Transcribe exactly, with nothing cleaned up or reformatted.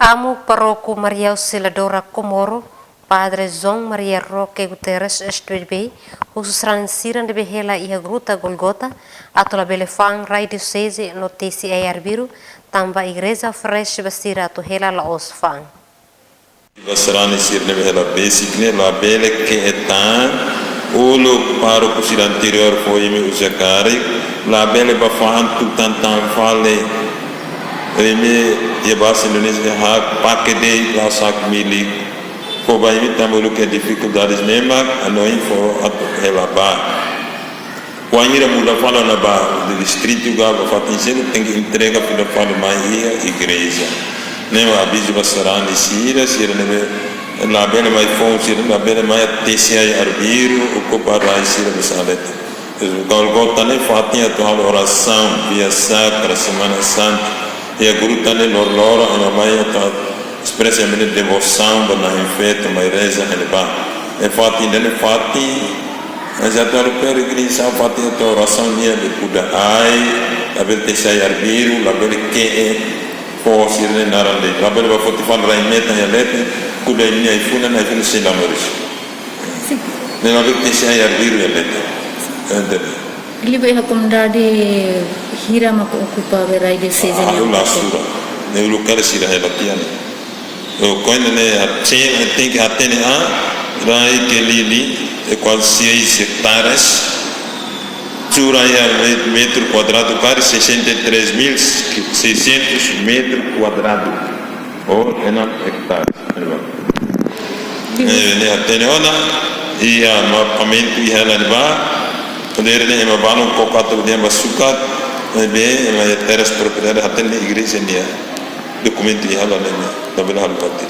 Amu Paróku Maria Auxiliadora Comoro, Padre João Maria Roque Guterres, S P B, husu sarani sira ne'ebé hela iha Gruta Golgota, atu labele fa'an rai dioseze no tesi ai arbiru, tanba igreja oferese ba sira atu hela la'ós fa'an. Ba sarani sira ne'ebé hela besik ne'e labele ke'e tan, uluk pároku sira anteriór fó imi uza karik, labele bá fa'an tutan tan fali. Imi iha bahasa Indonesia hak pake de'it, la'ós hak milik. Fó ba imi tanba uluk iha difikuldades ne'e mak hanoin fó atu hela bá. Wainhira muda fali ona ba distritu ka ba fatin seluk, tenke entrega fila fali mai iha igreja. Ne'e mak avizu ba sarani sira, sira ne'ebé labele mai foun, sira labele mai tesi ai arbiru, okupa rai sira ba sala leten. Golgota ne'e fatin atu halo orasaun, via sakra, Semana Santa. Iha gruta ne'e loroloron ema mai atu espresa imi-nia devosaun ba Na'i Feto, mai reza iha ne'ebá. E fatin ida-ne'e fatin, mas atu halo peregrinasaun, fatin atu orasaun nian, be kuda ai, labele tesi ai arbiru, labele ke'e foho sira-nia naran de'it, labele bá foti fali rai metan iha leten, kuda imi-nia ai-funan, ai-funan sei la moris. Ne'e labele tesi ai arbiru iha leten. Entende? Liu ba iha komunidade hira mak okupa be rai dioseze nian? Halo la sura. Ne'e uluk karik sira hela tiha ne'e. O koin ne'e hatene, tenke hatene an, rai Kelili, é quase seis hectares. Sura iha met-, metro kuadradu karik sessenta e três mil seiscentos metro kuadradu. Ou enam hectares. Eh, ne'e hatene ona, iha mapeamentu iha hela ne'ebá, poder ne'e ema balun koko atu dehan ba sukat, ne'ebé ema iha terras propriedade hatene igreja nian. Dokumentu iha hela ne'e, labele halo parte.